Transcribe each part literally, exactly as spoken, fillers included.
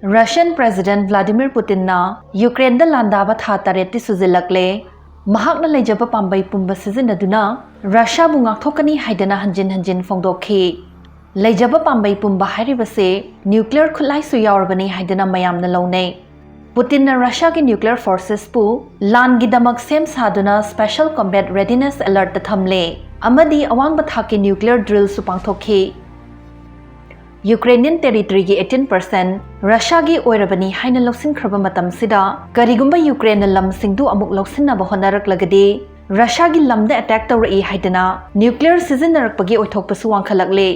Russian President Vladimir Putinꯅ ꯌꯨꯀ꯭ꯔꯦꯟꯗ ꯂꯥꯟꯗꯥꯕ ꯊꯥ ꯇꯔꯦꯠꯇꯤ ꯁꯨꯖꯤꯜꯂꯛꯂꯦ꯫ ꯃꯍꯥꯛꯅ ꯂꯩꯖꯕ ꯄꯥꯝꯕꯩ ꯄꯨꯝꯕ ꯁꯤꯖꯤꯟꯅꯗꯨꯅ ꯔꯁꯤꯌꯥꯕꯨ ꯉꯥꯛꯊꯣꯛꯀꯅꯤ ꯍꯥꯏꯗꯅ ꯍꯟꯖꯤꯟ ꯍꯟꯖꯤꯟ ꯐꯣꯡꯗꯣꯛꯈꯤ꯫ ꯂꯩꯖꯕ ꯄꯥꯝꯕꯩ ꯄꯨꯝꯕ ꯍꯥꯏꯔꯤꯕꯁꯤ ꯅ꯭ꯌꯨꯀ꯭ꯂꯤꯌꯔ ꯈꯨꯠꯂꯥꯏꯁꯨ ꯌꯥꯎꯔꯕꯅꯤ ꯍꯥꯏꯗꯅ ꯃꯌꯥꯝꯅ ꯂꯧꯅꯩ꯫ ꯄꯨꯇꯤꯟꯅ ꯔꯁꯤꯌꯥꯒꯤ ꯅ꯭ꯌꯨꯀ꯭ꯂꯤꯌꯔ ꯐꯣꯔꯁꯦꯁꯄꯨ ꯂꯥꯟꯒꯤꯗꯃꯛ ꯁꯦꯝ ꯁꯥꯗꯨꯅ Special Combat Readiness Alertꯇ ꯊꯝꯂꯦ ꯑꯃꯗꯤ ꯑꯋꯥꯡꯕ ꯊꯥꯛꯀꯤ ꯅ꯭ꯌꯨꯀ꯭ꯂꯤꯌꯔ ꯗ꯭ꯔꯤꯜꯁꯨ ꯄꯥꯡꯊꯣꯛꯈꯤ꯫ ꯌꯨꯀ꯭ꯔꯦꯅꯤꯌꯟ ꯇꯦꯔꯤꯇꯔꯤꯒꯤ eighteen percent ꯔꯁꯤꯌꯥꯒꯤ ꯑꯣꯏꯔꯕꯅꯤ ꯍꯥꯏꯅ ꯂꯧꯁꯤꯟꯈ꯭ꯔꯕ ꯃꯇꯝꯁꯤꯗ, ꯀꯔꯤꯒꯨꯝꯕ ꯌꯨꯀ꯭ꯔꯦꯟꯅ ꯂꯝꯁꯤꯡꯗꯨ ꯑꯃꯨꯛ ꯂꯧꯁꯤꯟꯅꯕ ꯍꯣꯠꯅꯔꯛꯂꯒꯗꯤ, ꯔꯁꯤꯌꯥꯒꯤ ꯂꯝꯗ ꯑꯦꯇꯦꯛ ꯇꯧꯔꯛꯏ ꯍꯥꯏꯗꯅ ꯅ꯭ꯌꯨꯀ꯭ꯂꯤꯌꯔ ꯁꯤꯖꯤꯟꯅꯔꯛꯄꯒꯤ ꯑꯣꯏꯊꯣꯛꯄꯁꯨ ꯋꯥꯡꯈꯠꯂꯛꯂꯦ꯫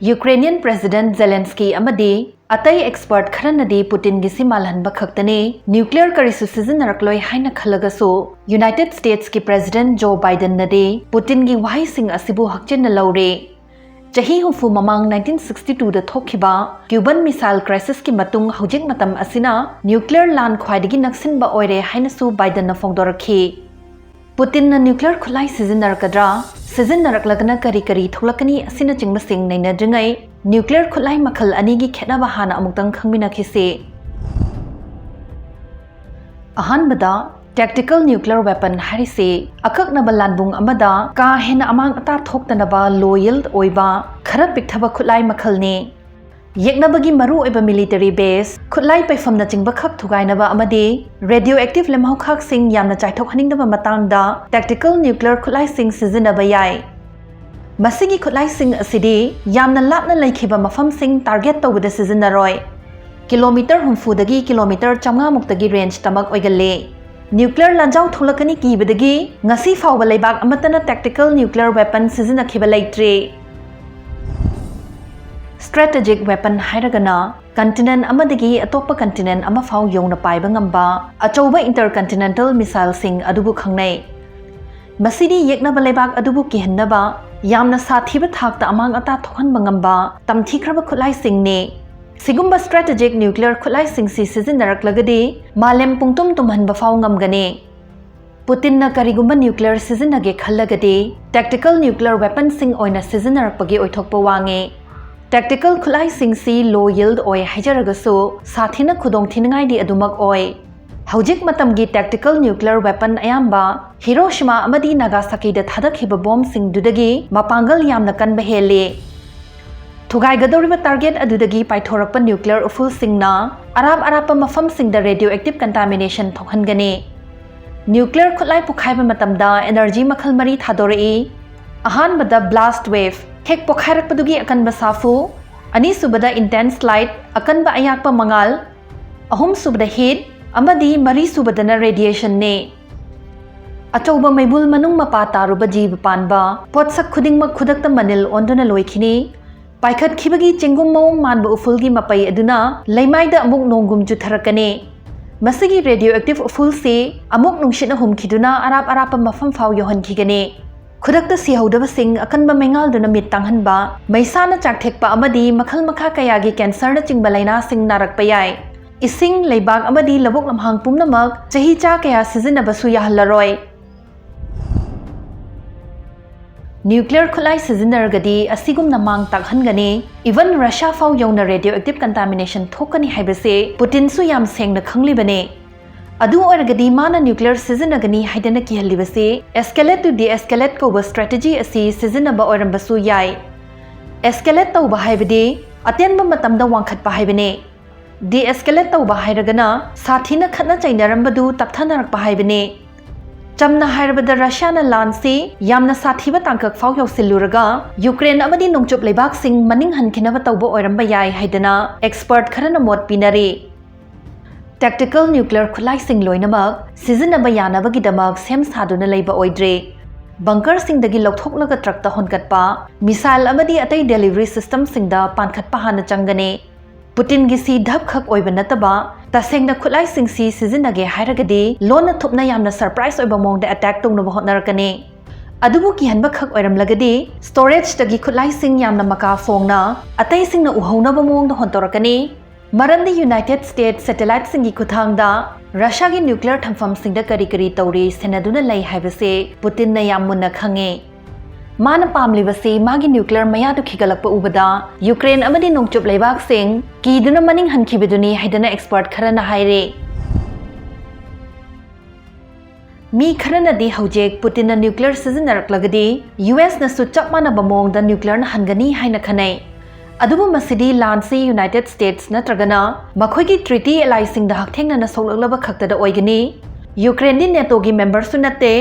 ꯌꯨꯀ꯭ꯔꯦꯅꯤꯌꯟ ꯄ꯭ꯔꯦꯁꯤꯗꯦꯟꯠ ꯖꯦꯂꯦꯟꯁꯀꯤ ꯑꯃꯗꯤ ꯑꯇꯩ ꯑꯦꯛꯁꯄꯔꯠ ꯈꯔꯅꯗꯤ ꯄꯨꯇꯤꯟꯒꯤ ꯁꯤ ꯃꯥꯜꯍꯟꯕ ꯈꯛꯇꯅꯤ, ꯅ꯭ꯌꯨꯀ꯭ꯂꯤꯌꯔ ꯀꯔꯤꯁꯨ ꯁꯤꯖꯤꯟꯅꯔꯛꯂꯣꯏ ꯍꯥꯏꯅ ꯈꯜꯂꯒꯁꯨ, ꯌꯨꯅꯥꯏꯇꯦꯗ ꯁ꯭ꯇꯦꯠꯁꯀꯤ ꯄ꯭ꯔꯦꯁꯤꯗꯦꯟꯠ ꯖꯣ ꯕꯥꯏꯗꯟꯅꯗꯤ ꯄꯨꯇꯤꯟꯒꯤ ꯋꯥꯍꯩꯁꯤꯡ ꯑꯁꯤꯕꯨ ꯍꯛꯆꯤꯟꯅ ꯂꯧꯔꯦ꯫ ꯆꯍꯤ ꯍꯨꯝꯐꯨ ꯃꯃꯥꯡ nineteen sixty twoꯗ ꯊꯣꯛꯈꯤꯕ ꯀ꯭ꯌꯨꯕꯟ ꯃꯤꯁꯥꯏꯜ ꯀ꯭ꯔꯥꯏꯁꯤꯁꯀꯤ ꯃꯇꯨꯡ ꯍꯧꯖꯤꯛ ꯃꯇꯝ ꯑꯁꯤꯅ ꯅ꯭ꯌꯨꯀ꯭ꯂꯤꯌꯔ ꯂꯥꯟ ꯈ꯭ꯋꯥꯏꯗꯒꯤ ꯅꯛꯁꯤꯟꯕ ꯑꯣꯏꯔꯦ ꯍꯥꯏꯅꯁꯨ ꯕꯥꯏꯗꯟꯅ ꯐꯣꯡꯗꯣꯔꯛꯈꯤ꯫ ꯄꯨꯇꯤꯟꯅ ꯅ꯭ꯌꯨꯀ꯭ꯂꯤꯌꯔ ꯈꯨꯠꯂꯥꯏ ꯁꯤꯖꯤꯟꯅꯔꯛꯀꯗ꯭ꯔꯥ? ꯁꯤꯖꯤꯟꯅꯔꯛꯂꯒꯅ ꯀꯔꯤ ꯀꯔꯤ ꯊꯣꯛꯂꯛꯀꯅꯤ? ꯑꯁꯤꯅꯆꯤꯡꯕꯁꯤꯡ ꯅꯩꯅꯗ꯭ꯔꯤꯉꯩ, ꯅ꯭ꯌꯨꯀ꯭ꯂꯤꯌꯔ ꯈꯨꯠꯂꯥꯏ ꯃꯈꯜ ꯑꯅꯤꯒꯤ ꯈꯦꯠꯅꯕ ꯍꯥꯟꯅ ꯑꯃꯨꯛꯇꯪ ꯈꯪꯃꯤꯟꯅꯈꯤꯁꯤ꯫ ꯑꯍꯥꯟꯕꯗ, tactical nuclear weapon ꯍꯥꯏꯔꯤꯁꯤ ꯑꯀꯛꯅꯕ ꯂꯥꯟꯕꯨꯡ ꯑꯃꯗ ꯀꯥ ꯍꯦꯟꯅ ꯑꯃꯥꯡ ꯑꯇꯥ ꯊꯣꯛꯇꯅꯕ low yield ꯑꯣꯏꯕ, ꯈꯔ ꯄꯤꯛꯊꯕ ꯈꯨꯠꯂꯥꯏ ꯃꯈꯜꯅꯤ꯫ ꯌꯦꯛꯅꯕꯒꯤ ꯃꯔꯨꯑꯣꯏꯕ ꯃꯤꯂꯤꯇꯔꯤ ꯕꯦꯁ, ꯈꯨꯠꯂꯥꯏ ꯄꯩꯐꯝꯅꯆꯤꯡꯕ ꯈꯛ ꯊꯨꯒꯥꯏꯅꯕ ꯑꯃꯗꯤ ꯔꯦꯗꯤꯑꯣ ꯑꯦꯛꯇꯤꯚ ꯂꯦꯝꯍꯧꯈꯥꯛꯁꯤꯡ ꯌꯥꯝꯅ ꯆꯥꯏꯊꯣꯛꯍꯟꯅꯤꯡꯗꯕ ꯃꯇꯥꯡꯗ tactical nuclear ꯈꯨꯠꯂꯥꯏꯁꯤꯡ ꯁꯤꯖꯤꯟꯅꯕ ꯌꯥꯏ꯫ ꯃꯁꯤꯒꯤ ꯈꯨꯠꯂꯥꯏꯁꯤꯡ ꯑꯁꯤꯗꯤ ꯌꯥꯝꯅ ꯂꯥꯞꯅ ꯂꯩꯈꯤꯕ ꯃꯐꯝꯁꯤꯡ ꯇꯥꯔꯒꯦꯠ ꯇꯧꯕꯗ ꯁꯤꯖꯤꯟꯅꯔꯣꯏ꯫ ꯀꯤꯂꯣꯃꯤꯇꯔ ꯍꯨꯝꯐꯨꯗꯒꯤ ꯀꯤꯂꯣꯃꯤꯇꯔ ꯆꯥꯝꯃꯉꯥ ꯃꯨꯛꯇꯒꯤ ꯔꯦꯟꯖꯇꯃꯛ ꯑꯣꯏꯒꯜꯂꯤ꯫ ꯅ꯭ꯌꯨꯀ꯭ꯂꯤꯌꯔ ꯂꯥꯟꯖꯥꯎ ꯊꯣꯛꯂꯛꯀꯅꯤ ꯀꯤꯕꯗꯒꯤ ꯉꯁꯤ ꯐꯥꯎꯕ ꯂꯩꯕꯥꯛ ꯑꯃꯠꯇꯅ tactical nuclear weapon ꯁꯤꯖꯤꯟꯅꯈꯤꯕ ꯂꯩꯇ꯭ꯔꯤ꯫ Strategic weapon ꯍꯥꯏꯔꯒꯅ continent ꯑꯃꯗꯒꯤ ꯑꯇꯣꯞꯄ continent ꯑꯃ ꯐꯥꯎ ꯌꯧꯅ ꯄꯥꯏꯕ ꯉꯝꯕ ꯑꯆꯧꯕ intercontinental missileꯁꯤꯡ ꯑꯗꯨꯕꯨ ꯈꯪꯅꯩ꯫ ꯃꯁꯤꯗꯤ ꯌꯦꯛꯅꯕ ꯂꯩꯕꯥꯛ ꯑꯗꯨꯕꯨ ꯀꯤꯍꯟꯅꯕ ꯌꯥꯝꯅ ꯁꯥꯊꯤꯕ ꯊꯥꯛꯇ ꯑꯃꯥꯡ ꯑꯇꯥ ꯊꯣꯛꯍꯟꯕ ꯉꯝꯕ ꯇꯝꯊꯤꯈ꯭ꯔꯕ ꯈꯨꯠꯂꯥꯏꯁꯤꯡꯅꯤ꯫ ꯁꯤꯒꯨꯝꯕ strategic nuclear ꯈꯨꯠꯂꯥꯏꯁꯤꯡꯁꯤ ꯁꯤꯖꯤꯟꯅꯔꯛꯂꯒꯗꯤ ꯃꯥꯂꯦꯝ ꯄꯨꯡꯇꯨꯝ ꯇꯨꯝꯍꯟꯕ ꯐꯥꯎ ꯉꯝꯒꯅꯤ꯫ ꯄꯨꯇꯤꯟꯅ ꯀꯔꯤꯒꯨꯝꯕ ꯅ꯭ꯌꯨꯀ꯭ꯂꯤꯌꯔ ꯁꯤꯖꯤꯟꯅꯒꯦ ꯈꯜꯂꯒꯗꯤ tactical nuclear weaponꯁꯤꯡ ꯑꯣꯏꯅ ꯁꯤꯖꯤꯟꯅꯔꯛꯄꯒꯤ ꯑꯣꯏꯊꯣꯛꯄ ꯋꯥꯡꯉꯤ꯫ Tactical ꯈꯨꯠꯂꯥꯏꯁꯤꯡꯁꯤ low yield ꯑꯣꯏ ꯍꯥꯏꯖꯔꯒꯁꯨ, ꯁꯥꯊꯤꯅ ꯈꯨꯗꯣꯡꯊꯤꯅꯤꯡꯉꯥꯏꯗꯤ ꯑꯗꯨꯃꯛ ꯑꯣꯏ꯫ ꯍꯧꯖꯤꯛ ꯃꯇꯝꯒꯤ tactical nuclear weapon ꯑꯌꯥꯝꯕ ꯍꯤꯔꯣꯁꯤꯃꯥ ꯑꯃꯗꯤ ꯅꯥꯒꯥꯁꯥꯀꯤꯗ ꯊꯥꯗꯈꯤꯕ ꯕꯣꯝꯁꯤꯡꯗꯨꯗꯒꯤ ꯃꯄꯥꯡꯒꯜ ꯌꯥꯝꯅ ꯀꯟꯕ ꯍꯦꯜꯂꯤ꯫ ꯊꯨꯒꯥꯏꯒꯗꯧꯔꯤꯕ target ꯑꯗꯨꯗꯒꯤ ꯄꯥꯏꯊꯣꯔꯛꯄ nuclear ꯎꯐꯨꯜꯁꯤꯡꯅ ꯑꯔꯥꯞ ꯑꯔꯥꯞꯄ ꯃꯐꯝꯁꯤꯡꯗ radioactive contamination ꯊꯣꯛꯍꯟꯒꯅꯤ꯫ Nuclear ꯈꯨꯠꯂꯥꯏ ꯄꯣꯈꯥꯏꯕ ꯃꯇꯝꯗ energy ꯃꯈꯜ ꯃꯔꯤ ꯊꯥꯗꯣꯔꯛꯏ꯫ ꯑꯍꯥꯟꯕꯗ blast wave, ꯍꯦꯛ ꯄꯣꯈꯥꯏꯔꯛꯄꯗꯨꯒꯤ ꯑꯀꯟꯕ ꯁꯥꯐꯨ, ꯑꯅꯤꯁꯨꯕꯗ intense light, ꯑꯀꯟꯕ ꯑꯌꯥꯛꯄ ꯃꯉꯥꯜ, ꯑꯍꯨꯝꯁꯨꯕꯗ heat, ꯑꯃꯗꯤ ꯃꯔꯤꯁꯨꯕꯗꯅ radiationꯅꯤ꯫ ꯑꯆꯧꯕ ꯃꯩꯕꯨꯜ ꯃꯅꯨꯡ ꯃꯄꯥ ꯇꯥꯔꯨꯕ ꯖꯤꯕ ꯄꯥꯟꯕ ꯄꯣꯠꯁꯛ ꯈꯨꯗꯤꯡꯃꯛ ꯈꯨꯗꯛꯇ ꯃꯅꯤꯜ ꯑꯣꯟꯗꯨꯅ ꯂꯣꯏꯈꯤꯅꯤ꯫ ꯄꯥꯏꯈꯠꯈꯤꯕꯒꯤ ꯆꯦꯡꯒꯨꯝ ꯃꯑꯣꯡ ꯃꯥꯟꯕ ꯎꯐꯨꯜꯒꯤ ꯃꯄꯩ ꯑꯗꯨꯅ ꯂꯩꯃꯥꯏꯗ ꯑꯃꯨꯛ ꯅꯣꯡꯒꯨꯝ ꯆꯨꯊꯔꯛꯀꯅꯤ꯫ ꯃꯁꯤꯒꯤ radioactive ꯎꯐꯨꯜꯁꯤ ꯑꯃꯨꯛ ꯅꯨꯡꯁꯤꯠꯅ ꯍꯨꯝꯈꯤꯗꯨꯅ ꯑꯔꯥꯞ ꯑꯔꯥꯞꯄ ꯃꯐꯝ ꯐꯥꯎ ꯌꯧꯍꯟꯈꯤꯒꯅꯤ꯫ ꯈꯨꯗꯛꯇ ꯁꯤꯍꯧꯗꯕꯁꯤꯡ ꯑꯀꯟꯕ ꯃꯩꯉꯥꯜꯗꯨꯅ ꯃꯤꯠ ꯇꯥꯡꯍꯟꯕ, ꯃꯩꯁꯥꯅ ꯆꯥꯛꯊꯦꯛꯄ ꯑꯃꯗꯤ ꯃꯈꯜ ꯃꯈꯥ ꯀꯌꯥꯒꯤ cancerꯅꯆꯤꯡꯕ ꯂꯥꯏꯅꯥꯁꯤꯡ ꯅꯥꯔꯛꯄ ꯌꯥꯏ꯫ ꯏꯁꯤꯡ, ꯂꯩꯕꯥꯛ ꯑꯃꯗꯤ ꯂꯧꯕꯨꯛ ꯂꯝꯍꯥꯡ ꯄꯨꯝꯅꯃꯛ ꯆꯍꯤ ꯆꯥ ꯀꯌꯥ ꯁꯤꯖꯤꯟꯅꯕꯁꯨ ꯌꯥꯍꯜꯂꯔꯣꯏ꯫ Nuclear ꯈꯨꯠꯂꯥꯏ ꯁꯤꯖꯤꯟꯅꯔꯒꯗꯤ ꯑꯁꯤꯒꯨꯝꯅ ꯃꯥꯡ ꯇꯥꯛꯍꯟꯒꯅꯤ, even Russia ꯐꯥꯎ ꯌꯧꯅ radioactive contamination ꯊꯣꯛꯀꯅꯤ ꯍꯥꯏꯕꯁꯦ ꯄꯨꯇꯤꯟꯁꯨ ꯌꯥꯝ ꯁꯦꯡꯅ ꯈꯪꯂꯤꯕꯅꯦ꯫ ꯑꯗꯨ ꯑꯣꯏꯔꯒꯗꯤ ꯃꯥꯅ nuclear ꯁꯤꯖꯤꯟꯅꯒꯅꯤ ꯍꯥꯏꯗꯅ ꯀꯤꯍꯜꯂꯤꯕꯁꯤ escalate to de-escalate ꯀꯧꯕ strategy ꯑꯁꯤ ꯁꯤꯖꯤꯟꯅꯕ ꯑꯣꯏꯔꯝꯕꯁꯨ ꯌꯥꯏ꯫ Escalate ꯇꯧꯕ ꯍꯥꯏꯕꯗꯤ ꯑꯇꯦꯟꯕ ꯃꯇꯝꯗ ꯋꯥꯡꯈꯠꯄ ꯍꯥꯏꯕꯅꯦ꯫ De-escalate ꯇꯧꯕ ꯍꯥꯏꯔꯒꯅ ꯁꯥꯊꯤꯅ ꯈꯠꯅ ꯆꯩꯅꯔꯝꯕꯗꯨ ꯇꯞꯊꯅꯔꯛꯄ ꯍꯥꯏꯕꯅꯦ꯫ ꯆꯝꯅ ꯍꯥꯏꯔꯕꯗ, ꯔꯁꯤꯌꯥꯅ ꯂꯥꯟꯁꯤ ꯌꯥꯝꯅ ꯁꯥꯊꯤꯕ ꯇꯥꯡꯀꯛ ꯐꯥꯎ ꯌꯧꯁꯤꯜꯂꯨꯔꯒ ꯌꯨꯀ꯭ꯔꯦꯟ ꯑꯃꯗꯤ ꯅꯣꯡꯆꯨꯞ ꯂꯩꯕꯥꯛꯁꯤꯡ ꯃꯅꯤꯡ ꯍꯟꯈꯤꯅꯕ ꯇꯧꯕ ꯑꯣꯏꯔꯝꯕ ꯌꯥꯏ ꯍꯥꯏꯗꯅ expert ꯈꯔꯅ ꯃꯣꯠ ꯄꯤꯅꯔꯤ꯫ Tactical nuclear ꯈꯨꯠꯂꯥꯏꯁꯤꯡ ꯂꯣꯏꯅꯃꯛ ꯁꯤꯖꯤꯟꯅꯕ ꯌꯥꯅꯕꯒꯤꯗꯃꯛ ꯁꯦꯝ ꯁꯥꯗꯨꯅ ꯂꯩꯕ ꯑꯣꯏꯗ꯭ꯔꯦ꯫ Bunkerꯁꯤꯡꯗꯒꯤ ꯂꯧꯊꯣꯛꯂꯒ truckꯇ ꯍꯣꯟꯒꯠꯄ, missile ꯑꯃꯗꯤ ꯑꯇꯩ delivery systemꯁꯤꯡꯗ ꯄꯥꯟꯈꯠꯄ ꯍꯥꯟꯅ ꯆꯪꯒꯅꯤ꯫ ꯄꯨꯇꯤꯟꯒꯤꯁꯤ ꯙꯞ ꯈꯛ ꯑꯣꯏꯕ ꯅꯠꯇꯕ, ꯇꯁꯦꯡꯅ ꯈꯨꯠꯂꯥꯏꯁꯤꯡꯁꯤ ꯁꯤꯖꯤꯟꯅꯒꯦ ꯍꯥꯏꯔꯒꯗꯤ ꯂꯣꯟꯅ ꯊꯨꯞꯅ ꯌꯥꯝꯅ surprise ꯑꯣꯏꯕ ꯃꯑꯣꯡꯗ attack ꯇꯧꯅꯕ ꯍꯣꯠꯅꯔꯛꯀꯅꯤ꯫ ꯑꯗꯨꯕꯨ ꯀꯤꯍꯟꯕ ꯈꯛ ꯑꯣꯏꯔꯝꯂꯒꯗꯤ, storageꯇꯒꯤ ꯈꯨꯠꯂꯥꯏꯁꯤꯡ ꯌꯥꯝꯅ ꯃꯀꯥ ꯐꯣꯡꯅ ꯑꯇꯩꯁꯤꯡꯅ ꯎꯍꯧꯅꯕ ꯃꯑꯣꯡꯗ ꯍꯣꯟꯗꯣꯔꯛꯀꯅꯤ꯫ ꯃꯔꯝꯗꯤ United States satelliteꯁꯤꯡꯒꯤ ꯈꯨꯠꯊꯥꯡꯗ ꯔꯁꯤꯌꯥꯒꯤ nuclear ꯊꯝꯐꯝꯁꯤꯡꯗ ꯀꯔꯤ ꯀꯔꯤ ꯇꯧꯔꯤ ꯁꯦꯟꯅꯗꯨꯅ ꯂꯩ ꯍꯥꯏꯕꯁꯦ ꯄꯨꯇꯤꯟꯅ ꯌꯥꯝ ꯃꯨꯟꯅ ꯈꯪꯉꯦ꯫ ꯃꯥꯅ ꯄꯥꯝꯂꯤꯕꯁꯤ ꯃꯥꯒꯤ nuclear ꯃꯌꯥꯗꯨ ꯈꯤꯒꯠꯂꯛꯄ ꯎꯕꯗ ꯌꯨꯀ꯭ꯔꯦꯟ ꯑꯃꯗꯤ ꯅꯣꯡꯆꯨꯞ ꯂꯩꯕꯥꯛꯁꯤꯡ ꯀꯤꯗꯨꯅ ꯃꯅꯤꯡ ꯍꯟꯈꯤꯕꯗꯨꯅꯤ ꯍꯥꯏꯗꯨꯅ expert ꯈꯔꯅ ꯍꯥꯏꯔꯤ꯫ ꯃꯤ ꯈꯔꯅꯗꯤ ꯍꯧꯖꯤꯛ ꯄꯨꯇꯤꯟꯅ nuclear ꯁꯤꯖꯤꯟꯅꯔꯛꯂꯒꯗꯤ ꯌꯨ ꯑꯦꯁꯅꯁꯨ ꯆꯞ ꯃꯥꯟꯅꯕ ꯃꯑꯣꯡꯗ nuclearꯅ ꯍꯟꯒꯅꯤ ꯍꯥꯏꯅ ꯈꯟꯅꯩ꯫ ꯑꯗꯨꯕꯨ ꯃꯁꯤꯗꯤ ꯂꯥꯟꯁꯤ ꯌꯨꯅꯥꯏꯇꯦꯗ ꯁ꯭ꯇꯦꯠꯁ ꯅꯠꯇ꯭ꯔꯒꯅ ꯃꯈꯣꯏꯒꯤ treaty allyꯁꯤꯡꯗ ꯍꯛꯊꯦꯡꯅꯅ ꯁꯣꯛꯂꯛꯂꯕ ꯈꯛꯇꯗ ꯑꯣꯏꯒꯅꯤ꯫ ꯌꯨꯀ꯭ꯔꯦꯟꯗꯤ NATOꯒꯤ memberꯁꯨ ꯅꯠꯇꯦ꯫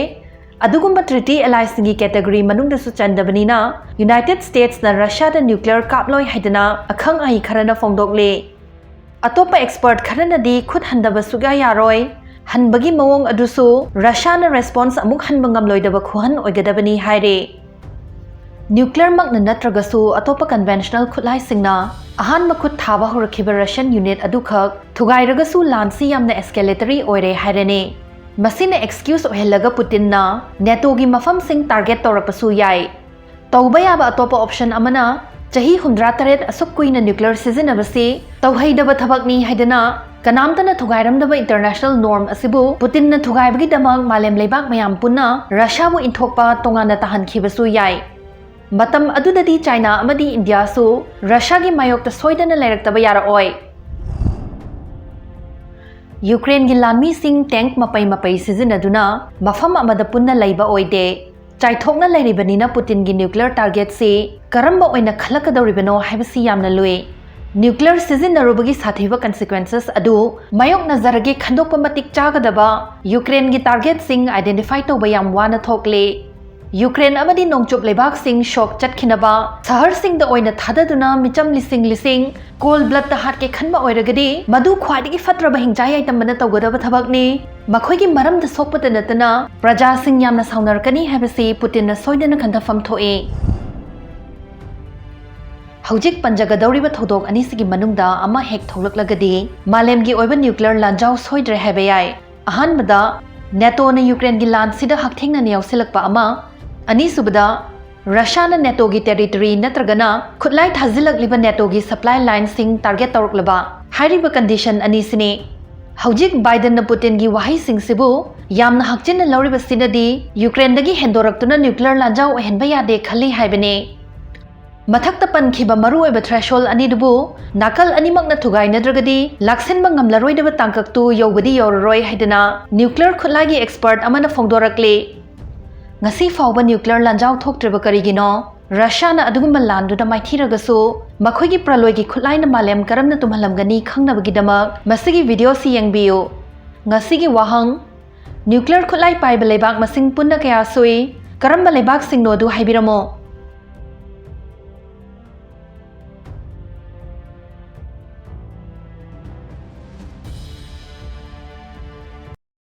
ꯑꯗꯨꯒꯨꯝꯕ treaty allyꯁꯤꯡꯒꯤ category ꯃꯅꯨꯡꯗꯁꯨ ꯆꯟꯗꯕꯅꯤꯅ ꯌꯨꯅꯥꯏꯇꯦꯗ ꯁ꯭ꯇꯦꯠꯁꯅ ꯔꯁꯤꯌꯥꯗ nuclear ꯀꯥꯞꯂꯣꯏ ꯍꯥꯏꯗꯅ ꯑꯈꯪ ꯑꯍꯩ ꯈꯔꯅ ꯐꯣꯡꯗꯣꯛꯂꯤ꯫ ꯑꯇꯣꯞꯄ expert ꯈꯔꯅꯗꯤ ꯈꯨꯠ ꯍꯟꯗꯕ ꯁꯨꯛꯌꯥ ꯌꯥꯔꯣꯏ, ꯍꯟꯕꯒꯤ ꯃꯑꯣꯡ ꯑꯗꯨꯁꯨ ꯔꯁꯤꯌꯥꯅ response ꯑꯃꯨꯛ ꯍꯟꯕ ꯉꯝꯂꯣꯏꯗꯕ ꯈꯨꯍꯟ ꯑꯣꯏꯒꯗꯕꯅꯤ ꯍꯥꯏꯔꯤ꯫ Nuclearꯃꯛꯅ ꯅꯠꯇ꯭ꯔꯒꯁꯨ ꯑꯇꯣꯞꯄ conventional ꯈꯨꯠꯂꯥꯏꯁꯤꯡꯅ ꯑꯍꯥꯟꯕ ꯈꯨꯠ ꯊꯥꯕ ꯍꯧꯔꯛꯈꯤꯕ Russian unit ꯑꯗꯨꯈꯛ ꯊꯨꯒꯥꯏꯔꯒꯁꯨ ꯂꯥꯟꯁꯤ ꯌꯥꯝꯅ escalatory ꯑꯣꯏꯔꯦ ꯍꯥꯏꯔꯅꯤ꯫ ꯃꯁꯤꯅ excuse ꯑꯣꯏꯍꯜꯂꯒ ꯄꯨꯇꯤꯟꯅ NATOꯒꯤ ꯃꯐꯝꯁꯤꯡ target ꯇꯧꯔꯛꯄꯁꯨ ꯌꯥꯏ꯫ ꯇꯧꯕ ꯌꯥꯕ ꯑꯇꯣꯞꯄ option ꯑꯃꯅ ꯆꯍꯤ ꯍꯨꯝꯗ꯭ꯔꯥ ꯇꯔꯦꯠ ꯑꯁꯨꯛ ꯀꯨꯏꯅ nuclear ꯁꯤꯖꯤꯟꯅꯕꯁꯤ ꯇꯧꯍꯩꯗꯕ ꯊꯕꯛꯅꯤ ꯍꯥꯏꯗꯅ ꯀꯅꯥꯝꯇꯅ ꯊꯨꯒꯥꯏꯔꯝꯗꯕ international norm ꯑꯁꯤꯕꯨ ꯄꯨꯇꯤꯟꯅ ꯊꯨꯒꯥꯏꯕꯒꯤꯗꯃꯛ ꯃꯥꯂꯦꯝ ꯂꯩꯕꯥꯛ ꯃꯌꯥꯝ ꯄꯨꯟꯅ ꯔꯁꯤꯌꯥꯕꯨ ꯏꯟꯊꯣꯛꯄ ꯇꯣꯉꯥꯟꯅ ꯇꯥꯍꯟꯈꯤꯕꯁꯨ ꯌꯥꯏ꯫ ꯃꯇꯝ ꯑꯗꯨꯗꯗꯤ ꯆꯥꯏꯅꯥ ꯑꯃꯗꯤ ꯏꯟꯗꯤꯌꯥꯁꯨ ꯔꯁꯤꯌꯥꯒꯤ ꯃꯥꯌꯣꯛꯇ ꯁꯣꯏꯗꯅ ꯂꯩꯔꯛꯇꯕ ꯌꯥꯔꯛꯑꯣꯏ꯫ ꯌꯨꯀ꯭ꯔꯦꯟꯒꯤ ꯂꯥꯟꯃꯤꯁꯤꯡ tank ꯃꯄꯩ ꯃꯄꯩ ꯁꯤꯖꯤꯟꯅꯗꯨꯅ ꯃꯐꯝ ꯑꯃꯗ ꯄꯨꯟꯅ ꯂꯩꯕ ꯑꯣꯏꯗꯦ꯫ ꯆꯥꯏꯊꯣꯛꯅ ꯂꯩꯔꯤꯕꯅꯤꯅ ꯄꯨꯇꯤꯟꯒꯤ nuclear targetꯁꯤ ꯀꯔꯝꯕ ꯑꯣꯏꯅ ꯈꯜꯂꯛꯀꯗꯧꯔꯤꯕꯅꯣ ꯍꯥꯏꯕꯁꯤ ꯌꯥꯝꯅ ꯂꯨꯏ꯫ Nuclear ꯁꯤꯖꯤꯟꯅꯔꯨꯕꯒꯤ ꯁꯥꯊꯤꯕ consequences ꯑꯗꯨ ꯃꯥꯌꯣꯛꯅꯖꯔꯒꯦ ꯈꯟꯗꯣꯛꯄ ꯃꯇꯤꯛ ꯆꯥꯒꯗꯕ ꯌꯨꯀ꯭ꯔꯦꯟꯒꯤ targetꯁꯤꯡ identify ꯇꯧꯕ ꯌꯥꯝ ꯋꯥꯅ ꯊꯣꯛꯂꯤ꯫ ꯌꯨꯀ꯭ꯔꯦꯟ ꯑꯃꯗꯤ ꯅꯣꯡꯆꯨꯞ ꯂꯩꯕꯥꯛꯁꯤꯡ shock ꯆꯠꯈꯤꯅꯕ ꯁꯍꯔꯁꯤꯡꯗ ꯑꯣꯏꯅ ꯊꯥꯗꯗꯨꯅ ꯃꯤꯆꯝ ꯂꯤꯁꯤꯡ ꯂꯤꯁꯤꯡ cold bloodꯇ ꯍꯥꯠꯀꯦ ꯈꯟꯕ ꯑꯣꯏꯔꯒꯗꯤ ꯃꯗꯨ ꯈ꯭ꯋꯥꯏꯗꯒꯤ ꯐꯠꯇ꯭ꯔꯕ ꯍꯤꯡꯆꯥꯏ ꯌꯥꯏꯇꯝꯕꯅ ꯇꯧꯒꯗꯕ ꯊꯕꯛꯅꯤ꯫ ꯃꯈꯣꯏꯒꯤ ꯃꯔꯝꯗ ꯁꯣꯛꯄꯇ ꯅꯠꯇꯅ ꯄ꯭ꯔꯖꯥꯁꯤꯡ ꯌꯥꯝꯅ ꯁꯥꯎꯅꯔꯛꯀꯅꯤ ꯍꯥꯏꯕꯁꯤ ꯄꯨꯇꯤꯟꯅ ꯁꯣꯏꯗꯅ ꯈꯟꯊꯐꯝ ꯊꯣꯛꯏ꯫ ꯍꯧꯖꯤꯛ ꯄꯟꯖꯒꯗꯧꯔꯤꯕ ꯊꯧꯗꯣꯛ ꯑꯅꯤꯁꯤꯒꯤ ꯃꯅꯨꯡꯗ ꯑꯃ ꯍꯦꯛ ꯊꯣꯛꯂꯛꯂꯒꯗꯤ ꯃꯥꯂꯦꯝꯒꯤ ꯑꯣꯏꯕ nuclear ꯂꯥꯟꯖꯥꯎ ꯁꯣꯏꯗ꯭ꯔꯦ ꯍꯥꯏꯕ ꯌꯥꯏ꯫ ꯑꯍꯥꯟꯕꯗ, NATOꯅ ꯌꯨꯀ꯭ꯔꯦꯟꯒꯤ ꯂꯥꯟꯁꯤꯗ ꯍꯛꯊꯦꯡꯅꯅ ꯌꯥꯎꯁꯤꯜꯂꯛꯄ ꯑꯃ, ꯑꯅꯤꯁꯨꯕꯗ, ꯔꯁꯤꯌꯥꯅ NATOꯒꯤ territory ꯅꯠꯇ꯭ꯔꯒꯅ ꯈꯨꯠꯂꯥꯏ ꯊꯥꯖꯤꯜꯂꯛꯂꯤꯕ NATOꯒꯤ supply lineꯁꯤꯡ target ꯇꯧꯔꯛꯂꯕ꯫ ꯍꯥꯏꯔꯤꯕ condition ꯑꯅꯤꯁꯤꯅꯤ꯫ ꯍꯧꯖꯤꯛ ꯕꯥꯏꯗꯟꯅ ꯄꯨꯇꯤꯟꯒꯤ ꯋꯥꯍꯩꯁꯤꯡꯁꯤꯕꯨ ꯌꯥꯝꯅ ꯍꯛꯆꯤꯟꯅ ꯂꯧꯔꯤꯕꯁꯤꯅꯗꯤ ꯌꯨꯀ꯭ꯔꯦꯟꯗꯒꯤ ꯍꯦꯟꯗꯣꯔꯛꯇꯨꯅ ꯅ꯭ꯌꯨꯀ꯭ꯂꯤꯌꯔ ꯂꯥꯟꯖꯥꯎ ꯑꯣꯏꯍꯟꯕ ꯌꯥꯗꯦ ꯈꯜꯂꯤ ꯍꯥꯏꯕꯅꯤ꯫ ꯃꯊꯛꯇ ꯄꯟꯈꯤꯕ ꯃꯔꯨꯑꯣꯏꯕ ꯊ꯭ꯔꯦꯁꯣꯜ ꯑꯅꯤꯗꯨꯕꯨ ꯅꯥꯀꯜ ꯑꯅꯤꯃꯛꯅ ꯊꯨꯒꯥꯏꯅꯗ꯭ꯔꯒꯗꯤ ꯂꯥꯛꯁꯤꯟꯕ ꯉꯝꯂꯔꯣꯏꯗꯕ ꯇꯥꯡꯀꯛꯇꯨ ꯌꯧꯕꯗꯤ ꯌꯧꯔꯔꯣꯏ ꯍꯥꯏꯗꯨꯅ ꯅ꯭ꯌꯨꯀ꯭ꯂꯤꯌꯔ ꯈꯨꯠꯂꯥꯏꯒꯤ ꯑꯦꯛꯁꯄꯔꯠ ꯑꯃꯅ ꯐꯣꯡꯗꯣꯔꯛꯂꯤ꯫ ꯉꯁꯤ ꯐꯥꯎꯕ ꯅ꯭ꯌꯨꯀ꯭ꯂꯤꯌꯔ ꯂꯥꯟꯖꯥꯎ ꯊꯣꯛꯇ꯭ꯔꯤꯕ ꯀꯔꯤꯒꯤꯅꯣ? ꯔꯁꯤꯌꯥꯅ ꯑꯗꯨꯒꯨꯝꯕ ꯂꯥꯟꯗꯨꯗ ꯃꯥꯏꯊꯤꯔꯒꯁꯨ ꯃꯈꯣꯏꯒꯤ ꯄ꯭ꯔꯂꯣꯏꯒꯤ ꯈꯨꯠꯂꯥꯏꯅ ꯃꯥꯂꯦꯝ ꯀꯔꯝꯅ ꯇꯨꯝꯍꯜꯂꯝꯒꯅꯤ ꯈꯪꯅꯕꯒꯤꯗꯃꯛ ꯃꯁꯤꯒꯤ ꯚꯤꯗꯤꯑꯣꯁꯤ ꯌꯦꯡꯕꯤꯌꯨ꯫ ꯉꯁꯤꯒꯤ ꯋꯥꯍꯪ: ꯅ꯭ꯌꯨꯀ꯭ꯂꯤꯌꯔ ꯈꯨꯠꯂꯥꯏ ꯄꯥꯏꯕ ꯂꯩꯕꯥꯛ ꯃꯁꯤꯡ ꯄꯨꯟꯅ ꯀꯌꯥ ꯁꯨꯏ? ꯀꯔꯝꯕ ꯂꯩꯕꯥꯛꯁꯤꯡꯅꯣ ꯑꯗꯨ ꯍꯥꯏꯕꯤꯔꯝꯃꯨ꯫